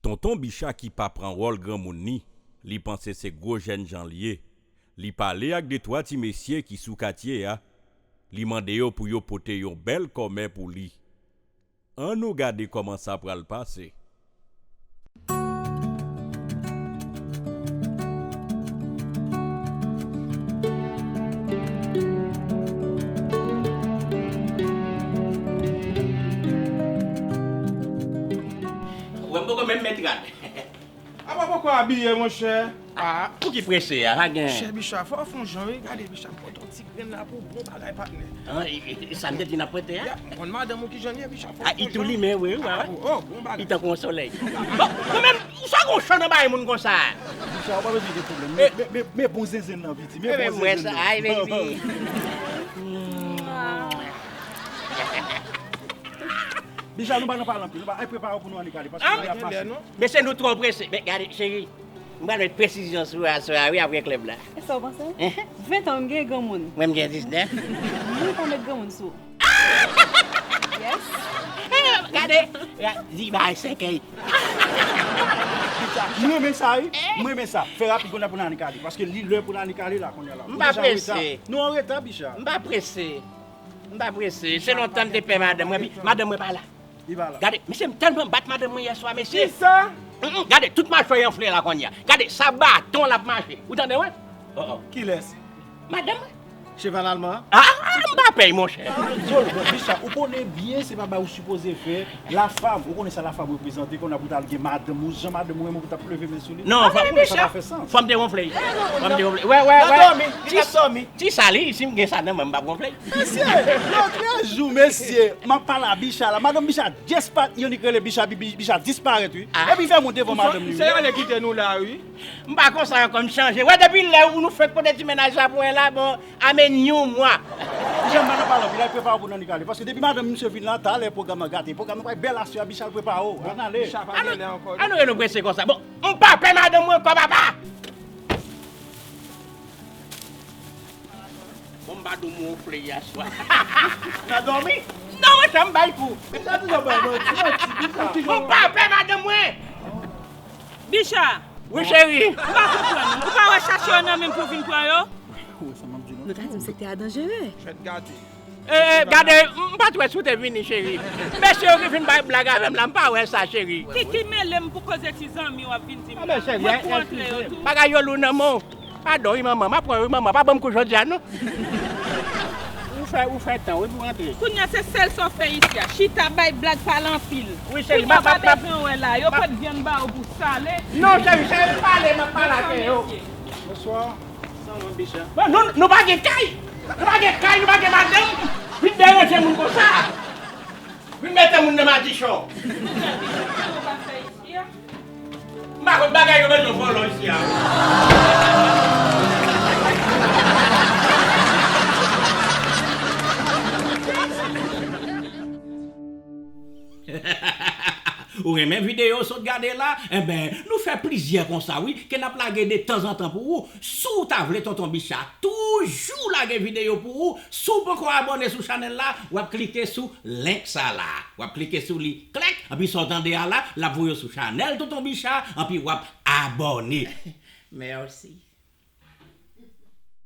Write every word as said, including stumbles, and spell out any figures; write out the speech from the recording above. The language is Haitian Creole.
Tonton Bicha ki pa pran wòl granmoun ni, li panse se gwo jènjan l ye. Li pale ak de twa ti mesye ki sou katye a, li mande yo pou yo pote yon bèl kòmè pou li. Ann nou gade kòman sa pral pase. Ou wè m poko menm met rad. Apa poko abiye, monchè? Ah, pou ki prese a, pa gen. Chè Bicha, fò w fè yon jan, wi. Gade, Bicha, m pote yon ti grenn la pou bon bagay, patnè. Ah, e, e, e sa m te di n ap pote a? Ya, m konn madanm ou ki jan l ye, Bicha, fò w fè yon jan. Ah, li tou limen, wi, wi. Ah, oh, bon bagay. Li tankou yon solèy. Bon, mwen menm, ou sa gon chan nan bagay moun konsa? Bicha, ou pa bezwen gen pwoblèm. Men, men, men, men bon zenzenn nan, piti. Men bon zenzenn nan. Ay, baby. Bicha, nou pa nan pale anpil. Nou pa, ay, prepare w pou nou annik ale, paske lè ap pase. Mesye, nou twò prese. Men gade, cheri, m pral met presizyon sou aswè a, wi, apre klèb la. E sa w panse? Ven tan m gen granmoun. Mwen, m gen diznèf. Mwen pa met granmoun sou. Yes. Gade, di bay sèkèy. M renmen sa, wi. M renmen sa. Fè rapid, kounye a pou n annik ale. Paske li lè pou n annik ale la, kounye a la. M pa prese. Nou an reta, Bicha. M pa prese. M pa prese. Se lontan m te pè madanm mwen, epi madanm mwen pa la. Li pa la. Gade, mesye, m tèlman bat madanm mwen yèswa, mesye. Kisa? Mm, mm, gade, tout machwè y anfle la kounye a. Gade, sa baton l ap mache. Ou tande, wi? Oh, oh. Kilès? Madanm mwen. Cheval alman an? Ah, m pa pè y, monchè. Bon, bon, Bicha, ou konnen byen se pa bagay ou sipoze fè. Lafam, ou konnen sa lafam reprezante, kounye a pou t al gen madanm ou, jan madanm ou renmen pou t ap leve men sou li. Non, ou konnen sa pa fè sans. Fò m te wonfle y. Fò m te wonfle y. Wè, wè, wè. Nan dòmi, li t ap dòmi. Ti sa li, si m gen sa nan men m, m p ap wonfle. Mesye, lòt jou, mesye, m ap pale a Bicha la. Madanm Bicha, dispa-, yon nèg rele Bicha, Bi-, Bi-, Bicha disparèt, wi. Ah. Epi fè moun devan madanm li. Misye ale kite nou la, wi. M pa konsa ankò, m chanje. Wè, depi lè ou nou fenk pote ti mennaj la pou mwen la, bon, amenn yon mwa. Bicha, m pa nan pale anpil, al prepare w pou n annik ale. Paske depi madanm misye vin la, talè pwogram nan gate. Pwogram nan pral bèl aswè a, Bicha, al prepare w. Ann ale. Bicha pa gen lè ankò, non. Ann nou reno prese konsa. Bon, m pa pè madanm mwen ankò, papa. Bon, m pa di w m wonfle yèswa. Nan dòmi? Non, monchè, m bay kou. Bicha toujou bay manti, manti, Bicha. Bon, m pa pè madanm mwen. Bicha. Wi, cheri. M pa konprann. Ou pa wè chache yo nan men m pou vin pran yo? Ou wè sa m ap di nou? Nou ta di m sektè a danjere. Fèt gate. Eh, gade, m pa t wè si w te vini, cheri. Mesye yo ki vin bay blag avè m la, m pa wè sa, cheri. Ki, ki mele m pou koze ti zanmi w ap vin di m la? Mwen pou antre yo tou. Bagay yo lou nan men w. Padon, wi, manman. M ap pran, wi, manman. Pa ban m kou jodi a, non. Ou fè, ou fè tan, wi, pou antre. Kounye a, se sèl sa w fè isi a. Chita, bay blag, pale anpil. Wi, cheri, kounye a, m ap, m ap, m ap. Pa bezwen wè la. Yo pot vyann ba ou pou sale. Non, cheri, cheri, pale, m ap pale ak yo. Bonswa. Sa w, Bicha? Bon, nou, nou pa gen kay. Nou pa gen kay, nou pa gen madanm. Vin deranje moun konsa. Vin mete moun nan madichon. Ou pa fè isi a? M pa konn bagay yo bezwen vòlò isi a. Ou renmen videyo w sot gade la? Enben, nou fè plizyè konsa, wi, ke n ap lage de tanzantan pou ou. Si w ta vle Tonton Bicha toujou lage videyo pou ou, si w poko abòne sou chanèl la, w ap klike sou link sa la. W ap klike sou li, klèk, anpi sa w tande a la, l ap voye w sou chanèl Tonton Bicha, anpi w ap abòne. Mèsi.